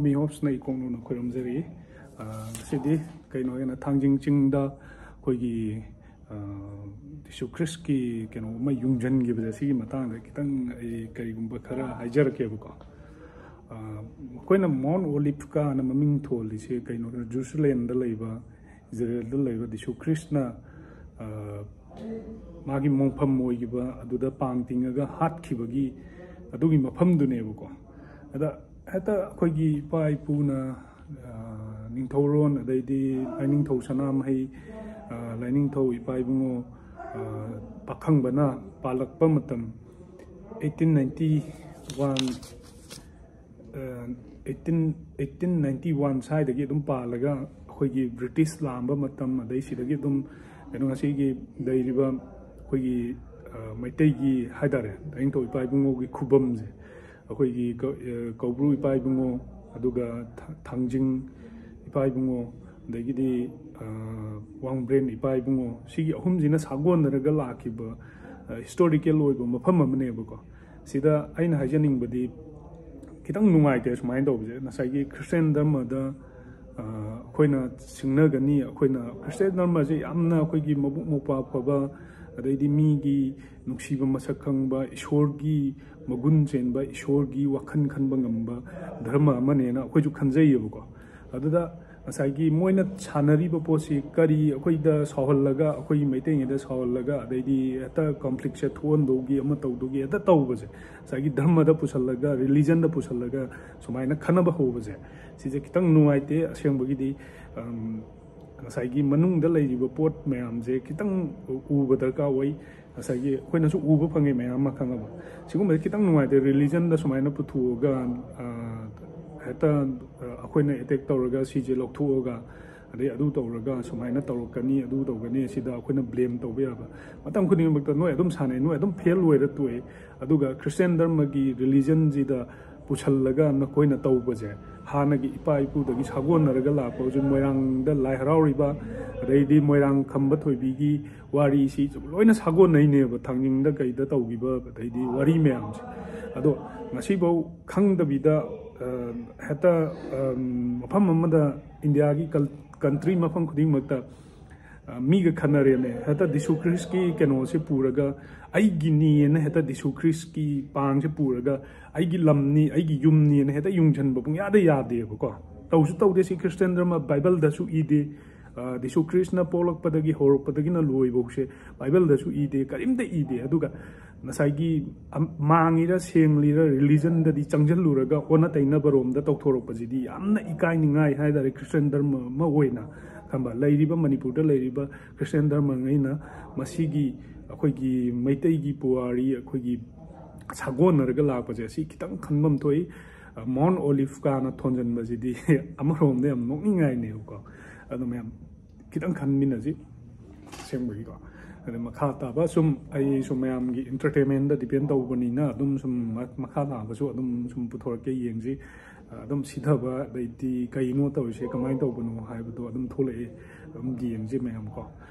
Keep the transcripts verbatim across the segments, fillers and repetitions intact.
ꯃꯤ ꯍꯣꯞꯁꯅ ꯏꯀꯣꯛ ꯅꯧꯅ ꯈꯣꯏꯔꯝꯖꯔꯤ꯫ ꯑ, ꯉꯁꯤꯗꯤ ꯀꯩꯅꯣ ꯑꯣꯏꯅ ꯊꯥꯡꯖꯤꯡ ꯆꯤꯡꯗ ꯑꯩꯈꯣꯏꯒꯤ, ꯑ, ꯖꯤꯁꯨ ꯈ꯭ꯔꯤꯁꯀꯤ ꯀꯩꯅꯣ ꯑꯃ ꯌꯨꯡꯁꯤꯟꯈꯤꯕꯁꯦ, ꯁꯤꯒꯤ ꯃꯇꯥꯡꯗ ꯈꯤꯇꯪ ꯑꯩ ꯀꯔꯤꯒꯨꯝꯕ ꯈꯔ ꯍꯥꯏꯖꯔꯛꯀꯦꯕꯀꯣ꯫ ꯑ, ꯑꯩꯈꯣꯏꯅ ꯃꯥꯎꯟ ꯑꯣꯂꯤꯞꯀꯥꯅ ꯃꯃꯤꯡ ꯊꯣꯜꯂꯤꯁꯦ ꯀꯩꯅꯣ, ꯖꯦꯔꯨꯁꯂꯦꯝꯗ ꯂꯩꯕ, ꯏꯖꯔꯦꯜꯗ ꯂꯩꯕ ꯖꯤꯁꯨ ꯈ꯭ꯔꯤꯁꯅ, ꯑ, ꯃꯥꯒꯤ ꯃꯣꯡꯐꯝ ꯑꯣꯏꯈꯤꯕ, ꯑꯗꯨꯗ ꯄꯥꯡ ꯇꯤꯡꯉꯒ ꯍꯥꯠꯈꯤꯕꯒꯤ ꯑꯗꯨꯒꯤ ꯃꯐꯝꯗꯨꯅꯦꯕꯀꯣ꯫ ꯑꯗ ꯍꯦꯛꯇ ꯑꯩꯈꯣꯏꯒꯤ ꯏꯄꯥ ꯏꯄꯨꯅ, ꯑ, ꯅꯤꯡꯊꯧꯔꯣꯟ, ꯑꯗꯩꯗꯤ ꯂꯥꯏꯅꯤꯡꯊꯧ ꯁꯅꯥꯃꯍꯤ, ꯑ, ꯂꯥꯏꯅꯤꯡꯊꯧ ꯏꯄꯥ ꯏꯕꯨꯡꯉꯣ, ꯑ, ꯄꯥꯈꯪꯕꯅ ꯄꯥꯜꯂꯛꯄ ꯃꯇꯝ, eighteen ninety one, eighteen eighteen ninety one ꯁ꯭ꯋꯥꯏꯗꯒꯤ ꯑꯗꯨꯝ ꯄꯥꯜꯂꯒ, ꯑꯩꯈꯣꯏꯒꯤ ꯕ꯭ꯔꯤꯇꯤꯁ ꯂꯥꯛꯑꯝꯕ ꯃꯇꯝ, ꯑꯗꯩ ꯁꯤꯗꯒꯤ ꯑꯗꯨꯝ ꯀꯩꯅꯣ, ꯉꯁꯤꯒꯤ ꯂꯩꯔꯤꯕ ꯑꯩꯈꯣꯏꯒꯤ, ꯑ, ꯃꯩꯇꯩꯒꯤ ꯍꯥꯏꯇꯥꯔꯦ, ꯂꯥꯏꯅꯤꯡꯊꯧ ꯏꯄꯥ ꯏꯕꯨꯡꯉꯣꯒꯤ ꯈꯨꯕꯝꯁꯦ, ꯑꯩꯈꯣꯏꯒꯤ ꯀ-, ꯑ, ꯀꯧꯕ꯭ꯔꯨ ꯏꯄꯥ ꯏꯕꯨꯡꯉꯣ, ꯑꯗꯨꯒ ꯊ-, ꯊꯥꯡꯖꯤꯡ ꯏꯄꯥ ꯏꯕꯨꯡꯉꯣ, ꯑꯗꯒꯤꯗꯤ, ꯑ, ꯋꯥꯡꯕ꯭ꯔꯦꯟ ꯏꯄꯥ ꯏꯕꯨꯡꯉꯣ, ꯁꯤꯒꯤ ꯑꯍꯨꯝꯁꯤꯅ ꯁꯥꯒꯣꯟꯅꯔꯒ ꯂꯥꯛꯈꯤꯕ, ꯑ, ꯍꯤꯁꯇꯣꯔꯤꯀꯦꯜ ꯑꯣꯏꯕ ꯃꯐꯝ ꯑꯃꯅꯦꯕꯀꯣ꯫ ꯁꯤꯗ ꯑꯩꯅ ꯍꯥꯏꯖꯅꯤꯡꯕꯗꯤ, ꯈꯤꯇꯪ ꯅꯨꯡꯉꯥꯏꯇꯦ ꯁꯨꯃꯥꯏꯅ ꯇꯧꯕꯁꯦ꯫ ꯉꯁꯥꯏꯒꯤ ꯈ꯭ꯔꯤꯁꯇꯤꯌꯥꯟ ꯙꯔꯃꯗ, ꯑ, ꯑꯩꯈꯣꯏꯅ ꯁꯤꯡꯅꯒꯅꯤ, ꯑꯩꯈꯣꯏꯅ ꯈ꯭ꯔꯤꯁꯇꯤꯌꯥꯟ ꯙꯔꯃꯁꯦ ꯌꯥꯝꯅ ꯑꯩꯈꯣꯏꯒꯤ ꯃꯕꯨꯛ ꯃꯧꯄꯥ ꯐꯕ, ꯑꯗꯩꯗꯤ ꯃꯤꯒꯤ ꯅꯨꯡꯁꯤꯕ ꯃꯁꯛ ꯈꯪꯕ, ꯏꯁꯣꯔꯒꯤ ꯃꯒꯨꯟ ꯆꯦꯟꯕ, ꯏꯁꯣꯔꯒꯤ ꯋꯥꯈꯜ ꯈꯟꯕ ꯉꯝꯕ ꯙꯔꯃ ꯑꯃꯅꯦꯅ ꯑꯩꯈꯣꯏꯁꯨ ꯈꯟꯖꯩꯌꯦꯕꯀꯣ꯫ ꯑꯗꯨꯗ ꯉꯁꯥꯏꯒꯤ ꯃꯣꯏꯅ ꯁꯥꯟꯅꯔꯤꯕ ꯄꯣꯠꯁꯤ ꯀꯔꯤ, ꯑꯩꯈꯣꯏꯗ ꯁꯥꯎꯍꯜꯂꯒ, ꯑꯩꯈꯣꯏꯒꯤ ꯃꯩꯇꯩꯉꯩꯗ ꯁꯥꯎꯍꯜꯂꯒ, ꯑꯗꯩꯗꯤ ꯍꯦꯛꯇ ꯀꯟꯐ꯭ꯂꯤꯛꯁꯦ ꯊꯣꯛꯍꯟꯗꯧꯒꯤ, ꯑꯃ ꯇꯧꯗꯧꯒꯤ ꯍꯦꯛꯇ ꯇꯧꯕꯁꯦ, ꯉꯁꯥꯏꯒꯤ ꯙꯔꯃꯗ ꯄꯨꯁꯜꯂꯒ, ꯔꯤꯂꯤꯖꯟꯗ ꯄꯨꯁꯜꯂꯒ ꯁꯨꯃꯥꯏꯅ ꯈꯟꯅꯕ ꯍꯧꯕꯁꯦ, ꯁꯤꯁꯦ ꯈꯤꯇꯪ ꯅꯨꯡꯉꯥꯏꯇꯦ ꯑꯁꯦꯡꯕꯒꯤꯗꯤ꯫ ꯑꯝ, ꯉꯁꯥꯏꯒꯤ ꯃꯅꯨꯡꯗ ꯂꯩꯔꯤꯕ ꯄꯣꯠ ꯃꯌꯥꯝꯁꯦ ꯈꯤꯇꯪ ꯎꯕ ꯗꯔꯀꯥꯔ ꯑꯣꯏ꯫ ꯉꯁꯥꯏꯒꯤ ꯑꯩꯈꯣꯏꯅꯁꯨ ꯎꯕ ꯐꯪꯉꯦ ꯃꯌꯥꯝ ꯑꯃ, ꯈꯪꯉꯕ? ꯁꯤꯒꯨꯝꯕꯁꯦ ꯈꯤꯇꯪ ꯅꯨꯡꯉꯥꯏꯇꯦ꯫ ꯔꯤꯂꯤꯖꯟꯗ ꯁꯨꯃꯥꯏꯅ ꯄꯨꯊꯣꯛꯑꯒ, ꯑ, ꯍꯦꯛꯇ, ꯑ, ꯑꯩꯈꯣꯏꯅ ꯑꯦꯇꯦꯛ ꯇꯧꯔꯒ ꯁꯤꯁꯦ ꯂꯧꯊꯣꯛꯑꯒ, ꯑꯗꯩ ꯑꯗꯨ ꯇꯧꯔꯒ ꯁꯨꯃꯥꯏꯅ ꯇꯧꯔꯛꯀꯅꯤ, ꯑꯗꯨ ꯇꯧꯒꯅꯤ, ꯁꯤꯗ ꯑꯩꯈꯣꯏꯅ ꯕ꯭ꯂꯦꯝ ꯇꯧꯕ ꯌꯥꯕ꯫ ꯃꯇꯝ ꯈꯨꯗꯤꯡꯃꯛꯇ ꯅꯣꯏ ꯑꯗꯨꯝ ꯁꯥꯟꯅꯩ, ꯅꯣꯏ ꯑꯗꯨꯝ ꯐꯦꯜ ꯑꯣꯏꯔ ꯇꯣꯛꯑꯦ꯫ ꯑꯗꯨꯒ ꯈ꯭ꯔꯤꯁꯇꯤꯌꯥꯟ ꯙꯔꯃꯒꯤ ꯔꯤꯂꯤꯖꯟꯁꯤꯗ ꯄꯨꯁꯜꯂꯒ ꯅꯈꯣꯏꯅ ꯇꯧꯕꯁꯦ, ꯍꯥꯟꯅꯒꯤ ꯏꯄꯥ ꯏꯄꯨꯗꯒꯤ ꯁꯥꯒꯣꯟꯅꯔꯒ ꯂꯥꯛꯄ, ꯍꯧꯖꯤꯛ ꯃꯣꯏꯔꯥꯡꯗ ꯂꯥꯏ ꯍꯔꯥꯎꯔꯤꯕ, ꯑꯗꯩꯗꯤ ꯃꯣꯏꯔꯥꯡ ꯈꯝꯕ ꯊꯣꯏꯕꯤꯒꯤ ꯋꯥꯔꯤꯁꯤ ꯂꯣꯏꯅ ꯁꯥꯒꯣꯟꯅꯩꯅꯦꯕ, ꯊꯥꯡꯖꯤꯡꯗ ꯀꯩꯗ ꯇꯧꯈꯤꯕ, ꯑꯗꯩꯗꯤ ꯋꯥꯔꯤ ꯃꯌꯥꯝꯁꯦ꯫ ꯑꯗꯣ ꯉꯁꯤꯐꯥꯎ ꯈꯪꯗꯕꯤꯗ ꯍꯦꯛꯇ ꯃꯐꯝ ꯑꯃꯗ, ꯏꯟꯗꯤꯌꯥꯒꯤ ꯀꯟꯇ꯭ꯔꯤ ꯃꯐꯝ ꯈꯨꯗꯤꯡꯃꯛꯇ ꯃꯤꯒ ꯈꯟꯅꯔꯦꯅꯦ꯫ ꯍꯦꯛꯇ ꯖꯤꯁꯨ ꯈ꯭ꯔꯤꯁꯀꯤ ꯀꯩꯅꯣꯁꯦ ꯄꯨꯔꯒ, ꯑꯩꯒꯤꯅꯦꯅ ꯍꯦꯛꯇ ꯖꯤꯁꯨ ꯈ꯭ꯔꯤꯁꯀꯤ ꯄꯥꯡꯁꯦ ꯄꯨꯔꯒ, ꯑꯩꯒꯤ ꯂꯝꯅꯤ, ꯑꯩꯒꯤ ꯌꯨꯝꯅꯦꯅ ꯍꯦꯛꯇ ꯌꯨꯡꯁꯤꯟꯕ ꯄꯨꯡꯌꯥꯗ ꯌꯥꯗꯦꯕꯀꯣ꯫ ꯇꯧꯁꯨ ꯇꯧꯗꯦ꯫ ꯁꯤ ꯈ꯭ꯔꯤꯁꯇꯤꯌꯥꯟ ꯙꯔꯃ ꯕꯥꯏꯕꯜꯗꯁꯨ ꯏꯗꯦ꯫ ꯖꯤꯁꯨ ꯈ꯭ꯔꯤꯁꯅ ꯄꯣꯛꯂꯛꯄꯗꯒꯤ, ꯍꯧꯔꯛꯄꯗꯒꯤꯅ ꯂꯣꯏꯐꯧꯁꯦ ꯕꯥꯏꯕꯜꯗꯁꯨ ꯏꯗꯦ, ꯀꯔꯤꯝꯇ ꯏꯗꯦ꯫ ꯑꯗꯨꯒ ꯉꯁꯥꯏꯒꯤ ꯃꯥꯡꯉꯤꯔ ꯁꯦꯡꯂꯤꯔ ꯔꯤꯂꯤꯖꯟꯗꯗꯤ ꯆꯪꯁꯤꯜꯂꯨꯔꯒ ꯑꯣꯟꯅ ꯇꯩꯅꯕꯔꯣꯝꯗ ꯇꯧꯊꯣꯔꯛꯄꯁꯤꯗꯤ ꯌꯥꯝꯅ ꯏꯀꯥꯏꯅꯤꯡꯉꯥꯏ ꯍꯥꯏ ꯇꯥꯔꯦ꯫ ꯈ꯭ꯔꯤꯁꯇꯤꯌꯥꯟ ꯙꯔꯃ ꯑꯃ ꯑꯣꯏꯅ ꯈꯟꯕ, ꯂꯩꯔꯤꯕ ꯃꯅꯤꯄꯨꯔꯗ ꯂꯩꯔꯤꯕ ꯈ꯭ꯔꯤꯁꯇꯤꯌꯥꯟ ꯙꯔꯃꯉꯩꯅ ꯃꯁꯤꯒꯤ ꯑꯩꯈꯣꯏꯒꯤ ꯃꯩꯇꯩꯒꯤ ꯄꯨꯋꯥꯔꯤ ꯑꯩꯈꯣꯏꯒꯤ ꯁꯥꯒꯣꯟꯅꯔꯒ ꯂꯥꯛꯄꯁꯦ, ꯑꯁꯤ ꯈꯤꯇꯪ ꯈꯟꯐꯝ ꯊꯣꯛꯏ꯫ ꯃꯥꯎꯟ ꯑꯣꯂꯤꯐ ꯀꯥꯅ ꯊꯣꯟꯖꯟꯕꯁꯤꯗꯤ ꯑꯃꯔꯣꯝꯗ ꯌꯥꯝ ꯅꯣꯛꯅꯤꯡꯉꯥꯏꯅꯦꯕꯀꯣ꯫ ꯑꯗꯣ ꯃꯌꯥꯝ ꯈꯤꯇꯪ ꯈꯟꯃꯤꯟꯅꯁꯤ ꯑꯁꯦꯡꯕꯒꯤꯀꯣ꯫ ꯑꯗ ꯃꯈꯥ ꯇꯥꯕ ꯁꯨꯝ ꯑꯩꯁꯨ ꯃꯌꯥꯝꯒꯤ ꯏꯟꯇꯔꯇꯦꯟꯃꯦꯟꯗ ꯗꯤꯄꯦꯟ ꯇꯧꯕꯅꯤꯅ ꯑꯗꯨꯝ ꯁꯨꯝ ꯃꯈꯥ ꯇꯥꯕꯁꯨ ꯑꯗꯨꯝ ꯁꯨꯝ ꯄꯨꯊꯣꯔꯛꯀꯦ, ꯌꯦꯡꯁꯤ꯫ ꯑꯗꯨꯝ ꯁꯤꯊꯕ, ꯑꯗꯩꯗꯤ ꯀꯩꯅꯣ ꯇꯧꯔꯤꯁꯦ, ꯀꯃꯥꯏꯅ ꯇꯧꯕꯅꯣ ꯍꯥꯏꯕꯗꯣ ꯑꯗꯨꯝ ꯊꯣꯛꯂꯛꯑꯦ꯫ ꯑꯗꯨꯝ ꯌꯦꯡꯁꯤ ꯃꯌꯥꯝ ꯀꯣ꯫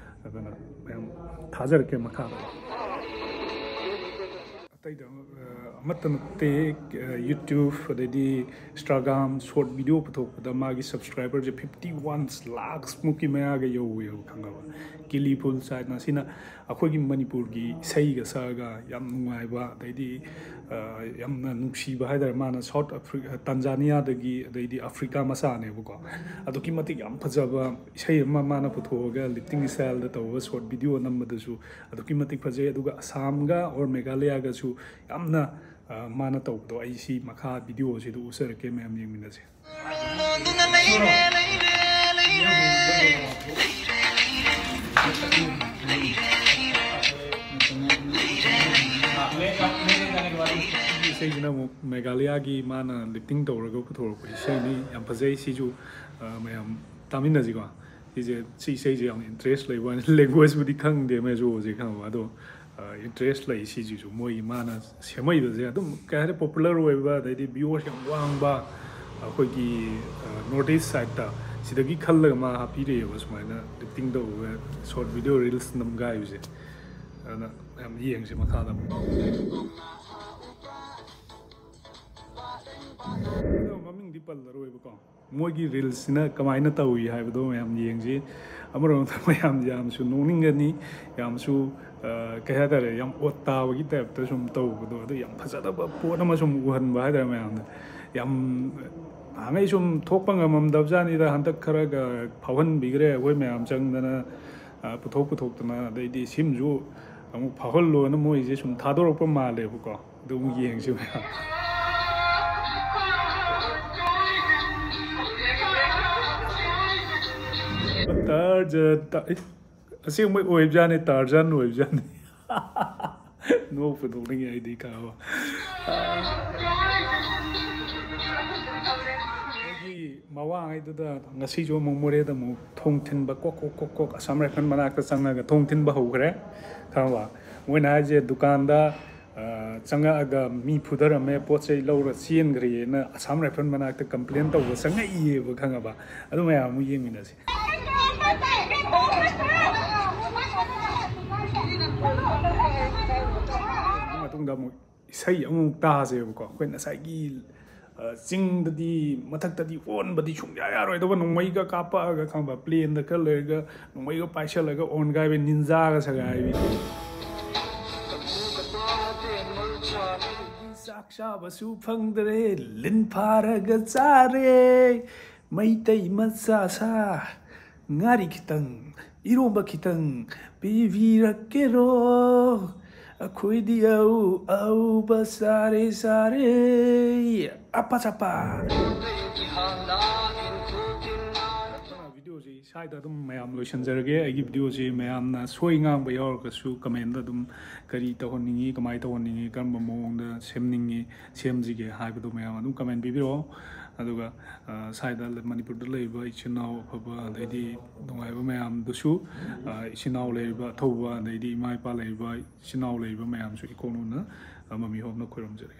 ꯑꯗꯨꯅ ꯃꯌꯥꯝ ꯊꯥꯖꯔꯛꯀꯦ ꯃꯈꯥꯗ꯫ ꯑꯇꯩꯗ ꯑꯃꯠꯇ ꯅꯠꯇꯦ꯫ ꯌꯨꯇ꯭ꯌꯨꯕ ꯑꯗꯩꯗꯤ ꯏꯟꯁꯇꯥꯒ꯭ꯔꯥꯝ ꯁꯣꯔꯠ ꯚꯤꯗꯤꯑꯣ ꯄꯨꯊꯣꯛꯄꯗ ꯃꯥꯒꯤ ꯁꯕꯁꯀ꯭ꯔꯥꯏꯕꯔꯁꯦ ꯐꯤꯐꯇꯤ ꯋꯥꯟ ꯂꯥꯛꯁ ꯃꯨꯛꯀꯤ ꯃꯌꯥꯒ ꯌꯧꯋꯦꯕ, ꯈꯪꯉꯕ? ꯀꯤꯂꯤ ꯐꯨꯜ ꯆꯥꯏꯅ꯫ ꯁꯤꯅ ꯑꯩꯈꯣꯏꯒꯤ ꯃꯅꯤꯄꯨꯔꯒꯤ ꯏꯁꯩꯒ ꯁꯛꯑꯒ ꯌꯥꯝ ꯅꯨꯡꯉꯥꯏꯕ, ꯑꯗꯩꯗꯤ ꯌꯥꯝꯅ ꯅꯨꯡꯁꯤꯕ ꯍꯥꯏꯇꯥꯔꯦ꯫ ꯃꯥꯅ ꯁꯥꯎꯠ ꯑꯐ꯭ꯔꯤ ꯇꯥꯟꯖꯥꯅꯤꯌꯥꯗꯒꯤ, ꯑꯗꯩꯗꯤ ꯑꯐ꯭ꯔꯤꯀꯥ ꯃꯆꯥꯅꯦꯕꯀꯣ꯫ ꯑꯗꯨꯛꯀꯤ ꯃꯇꯤꯛ ꯌꯥꯝ ꯐꯖꯕ ꯏꯁꯩ ꯑꯃ ꯃꯥꯅ ꯄꯨꯊꯣꯛꯑꯒ ꯂꯤꯞꯇꯤꯡ ꯏꯁꯇꯥꯏꯜꯗ ꯇꯧꯕ ꯁꯣꯔꯠ ꯚꯤꯗꯤꯑꯣ ꯅꯝꯕꯗꯨꯁꯨ ꯑꯗꯨꯛꯀꯤ ꯃꯇꯤꯛ ꯐꯖꯩ꯫ ꯑꯗꯨꯒ ꯑꯁꯥꯝꯒ ꯑꯣꯔ ꯃꯦꯘꯥꯂꯌꯥꯒꯁꯨ ꯌꯥꯝꯅ ꯃꯥꯅ ꯇꯧꯕꯗꯣ, ꯑꯩ ꯁꯤ ꯃꯈꯥ ꯚꯤꯗꯤꯑꯣꯁꯤꯗ ꯎꯠꯆꯔꯛꯀꯦ, ꯃꯌꯥꯝ ꯌꯦꯡꯃꯤꯟꯅꯁꯦ꯫ ꯏꯁꯩꯁꯤꯅ ꯑꯃꯨꯛ ꯃꯦꯘꯥꯂꯌꯥꯒꯤ ꯃꯥꯅ ꯂꯤꯞꯇꯤꯡ ꯇꯧꯔꯒ ꯄꯨꯊꯣꯔꯛꯄ ꯏꯁꯩꯅꯤ꯫ ꯌꯥꯝ ꯐꯖꯩ꯫ ꯁꯤꯁꯨ ꯃꯌꯥꯝ ꯇꯥꯃꯤꯟꯅꯁꯤꯀꯣ꯫ ꯁꯤꯁꯦ, ꯁꯤ ꯏꯁꯩꯁꯦ ꯌꯥꯝ ꯏꯟꯇꯔꯦꯁ ꯂꯩꯕ ꯋꯥꯅꯤ꯫ ꯂꯦꯡꯒ꯭ꯋꯦꯖꯄꯨꯗꯤ ꯈꯪꯗꯦ ꯃꯦꯖꯣꯁꯦ, ꯈꯪꯉꯕ? ꯑꯗꯣ ꯏꯟꯇꯔꯦꯁ ꯂꯩ ꯁꯤꯁꯤꯁꯨ꯫ ꯃꯣꯏꯒꯤ ꯃꯥꯅ ꯁꯦꯝꯃꯛꯏꯕꯁꯦ ꯑꯗꯨꯝ ꯀꯩ ꯍꯥꯏꯇꯥꯔꯦ, ꯄꯣꯄꯨꯂꯔ ꯑꯣꯏꯕ, ꯑꯗꯩꯗꯤ ꯚ꯭ꯌꯨꯋꯔꯁ ꯌꯥꯝ ꯋꯥꯡꯕ, ꯑꯩꯈꯣꯏꯒꯤ ꯅꯣꯔꯠ ꯏꯁ ꯁꯥꯏꯠꯇ ꯁꯤꯗꯒꯤ ꯈꯜꯂꯒ ꯃꯥ ꯍꯥꯞꯄꯤꯔꯛꯑꯦꯕ, ꯁꯨꯃꯥꯏꯅ ꯂꯤꯞꯇꯤꯡ ꯇꯧꯔꯒ ꯁꯣꯔꯠ ꯚꯤꯗꯤꯑꯣ ꯔꯤꯜꯁ ꯅꯝꯒꯥꯏꯕꯁꯦ꯫ ꯑꯗꯨꯅ ꯃꯌꯥꯝ ꯌꯦꯡꯁꯦ ꯃꯈꯥꯗ ꯑꯃꯨꯛ꯫ ꯄꯜꯂꯔꯣꯏꯕꯀꯣ, ꯃꯣꯏꯒꯤ ꯔꯤꯜꯁꯁꯤꯅ ꯀꯃꯥꯏꯅ ꯇꯧꯏ ꯍꯥꯏꯕꯗꯣ ꯃꯌꯥꯝ ꯌꯦꯡꯁꯤ꯫ ꯑꯃꯔꯣꯝꯗ ꯃꯌꯥꯝ ꯌꯥꯝꯁꯨ ꯅꯣꯛꯅꯤꯡꯒꯅꯤ, ꯌꯥꯝꯁꯨ ꯀꯩ ꯍꯥꯏꯇꯥꯔꯦ, ꯌꯥꯝ ꯑꯣꯠ ꯇꯥꯕꯒꯤ ꯇꯥꯏꯞꯇ ꯁꯨꯝ ꯇꯧꯕꯗꯣ, ꯑꯗꯨ ꯌꯥꯝ ꯐꯖꯗꯕ ꯄꯣꯠ ꯑꯃ ꯁꯨꯝ ꯎꯍꯟꯕ ꯍꯥꯏꯇꯥꯔꯦ ꯃꯌꯥꯝꯗ꯫ ꯌꯥꯝ ꯅꯍꯥꯟꯉꯩ ꯁꯨꯝ ꯊꯣꯛꯄ ꯉꯝꯃꯝꯗꯕꯖꯥꯠꯅꯤꯗ, ꯍꯟꯗꯛ ꯈꯔꯒ ꯐꯥꯎꯍꯟꯕꯤꯈ꯭ꯔꯦ ꯑꯩꯈꯣꯏ ꯃꯌꯥꯝ ꯆꯪꯗꯅ, ꯄꯨꯊꯣꯛ ꯄꯨꯊꯣꯛꯇꯅ꯫ ꯑꯗꯩꯗꯤ ꯁꯤꯝꯁꯨ ꯑꯃꯨꯛ ꯐꯥꯎꯍꯜꯂꯣꯅ ꯃꯣꯏꯁꯦ ꯁꯨꯝ ꯊꯥꯗꯣꯔꯛꯄ ꯃꯥꯜꯂꯦꯕꯀꯣ꯫ ꯑꯗꯨꯝ ꯌꯦꯡꯁꯤ ꯃꯌꯥꯝ꯫ ꯇꯥꯔꯖꯟ, ꯇꯥ-, ꯑꯦ, ꯑꯁꯦꯡꯕꯩ ꯑꯣꯏꯕꯖꯥꯠꯅꯤ, ꯇꯥꯔꯖꯟ ꯑꯣꯏꯕꯖꯥꯠꯅꯤ꯫ ꯅꯣꯛꯄꯨ ꯅꯣꯛꯅꯤꯡꯉꯦ ꯑꯩꯗꯤ ꯈꯪꯉꯕ꯫ ꯃꯣꯏꯒꯤ ꯃꯋꯥꯉꯩꯗꯨꯗ ꯉꯁꯤꯁꯨ ꯑꯃꯨꯛ ꯃꯣꯔꯦꯗ ꯑꯃꯨꯛ ꯊꯣꯡ ꯊꯤꯟꯕ, ꯀꯣꯛ ꯀꯣꯛ ꯀꯣꯛ ꯀꯣꯛ ꯑꯁꯥꯝ ꯔꯥꯏꯐꯜ ꯃꯅꯥꯛꯇ ꯆꯪꯉꯒ ꯊꯣꯡ ꯊꯤꯟꯕ ꯍꯧꯈ꯭ꯔꯦ꯫ ꯈꯪꯉꯕ? ꯃꯣꯏꯅ ꯍꯥꯏꯁꯦ ꯗꯨꯀꯥꯟꯗ ꯆꯪꯉꯛꯑꯒ ꯃꯤ ꯐꯨꯊꯔꯝꯃꯦ, ꯄꯣꯠ ꯆꯩ ꯂꯧꯔ ꯆꯦꯟꯈ꯭ꯔꯦꯅ ꯑꯁꯥꯝ ꯔꯥꯏꯐꯜ ꯃꯅꯥꯛꯇ ꯀꯝꯄ꯭ꯂꯦꯟ ꯇꯧꯕ ꯆꯪꯉꯛꯏꯌꯦꯕ, ꯈꯪꯉꯕ? ꯑꯗꯨ ꯃꯌꯥꯝ ꯑꯃꯨꯛ ꯌꯦꯡꯃꯤꯟꯅꯁꯤ꯫ ꯑꯗꯨ ꯃꯇꯨꯡꯗ ꯑꯃꯨꯛ ꯏꯁꯩ ꯑꯃꯨꯛ ꯇꯥꯁꯦꯕꯀꯣ꯫ ꯑꯩꯈꯣꯏ ꯉꯁꯥꯏꯒꯤ ꯆꯤꯡꯗꯗꯤ, ꯃꯊꯛꯇꯗꯤ ꯑꯣꯟꯕꯗꯤ ꯁꯨꯡꯌꯥ ꯌꯥꯔꯣꯏꯗꯕ, ꯅꯣꯡꯃꯩꯒ ꯀꯥꯞꯄꯛꯑꯒ, ꯈꯪꯕ, ꯄ꯭ꯂꯦꯟꯗ ꯈꯔ ꯂꯩꯔꯒ ꯅꯣꯡꯃꯩꯒ ꯄꯥꯏꯁꯜꯂꯒ ꯑꯣꯟꯒꯥꯏꯕꯤ, ꯅꯤꯟꯖꯥꯒ ꯁꯒꯥꯏꯕꯤ꯫ ꯆꯥꯛ ꯆꯥꯕꯁꯨ ꯐꯪꯗ꯭ꯔꯦ, ꯂꯤꯟ ꯐꯥꯔꯒ ꯆꯥꯔꯦ꯫ ꯃꯩꯇꯩ ꯃꯆꯥ ꯁꯥ, ꯉꯥꯔꯤ ꯈꯤꯇꯪ, ꯏꯔꯣꯝꯕ ꯈꯤꯇꯪ ꯄꯤꯕꯤꯔꯛꯀꯦꯔꯣ? ꯑꯩꯈꯣꯏꯗꯤ ꯑꯧ ꯑꯧꯕ ꯆꯥꯔꯦ ꯆꯥꯔꯦ꯫ ꯑꯄꯥ ꯆꯄꯥ꯫ ꯚꯤꯗꯤꯑꯣꯁꯤ ꯁ꯭ꯋꯥꯏꯗ ꯑꯗꯨꯝ ꯃꯌꯥꯝ ꯂꯣꯏꯁꯤꯟꯖꯔꯒꯦ꯫ ꯑꯩꯒꯤ ꯚꯤꯗꯤꯑꯣꯁꯤ ꯃꯌꯥꯝꯅ ꯁꯣꯏ ꯉꯥꯡꯕ ꯌꯥꯎꯔꯒꯁꯨ ꯀꯃꯦꯟꯗ ꯑꯗꯨꯝ ꯀꯔꯤ ꯇꯧꯍꯟꯅꯤꯡꯉꯤ, ꯀꯃꯥꯏꯅ ꯇꯧꯍꯟꯅꯤꯡꯉꯤ, ꯀꯔꯝꯕ ꯃꯑꯣꯡꯗ ꯁꯦꯝꯅꯤꯡꯉꯤ, ꯁꯦꯝꯁꯤꯒꯦ ꯍꯥꯏꯕꯗꯣ ꯃꯌꯥꯝ ꯑꯗꯨꯝ ꯀꯃꯦꯟ ꯄꯤꯕꯤꯔꯛꯑꯣ꯫ ꯑꯗꯨꯒ ꯁ꯭ꯋꯥꯏꯗ ꯃꯅꯤꯄꯨꯔꯗ ꯂꯩꯔꯤꯕ ꯏꯆꯤꯟ ꯏꯅꯥꯎ ꯑꯐꯕ, ꯑꯗꯩꯗꯤ ꯅꯨꯡꯉꯥꯏꯕ ꯃꯌꯥꯝꯗꯨꯁꯨ, ꯏꯆꯤꯟ ꯏꯅꯥꯎ ꯂꯩꯔꯤꯕ ꯑꯊꯧꯕ, ꯑꯗꯩꯗꯤ ꯏꯃꯥ ꯏꯄꯥ ꯂꯩꯔꯤꯕ, ꯏꯆꯤꯟ ꯏꯅꯥꯎ ꯂꯩꯔꯤꯕ ꯃꯌꯥꯝꯁꯨ ꯏꯀꯣꯟ ꯍꯨꯟꯅ ꯃꯃꯤ ꯍꯣꯝꯅ ꯈꯣꯏꯔꯝꯖꯔꯤ꯫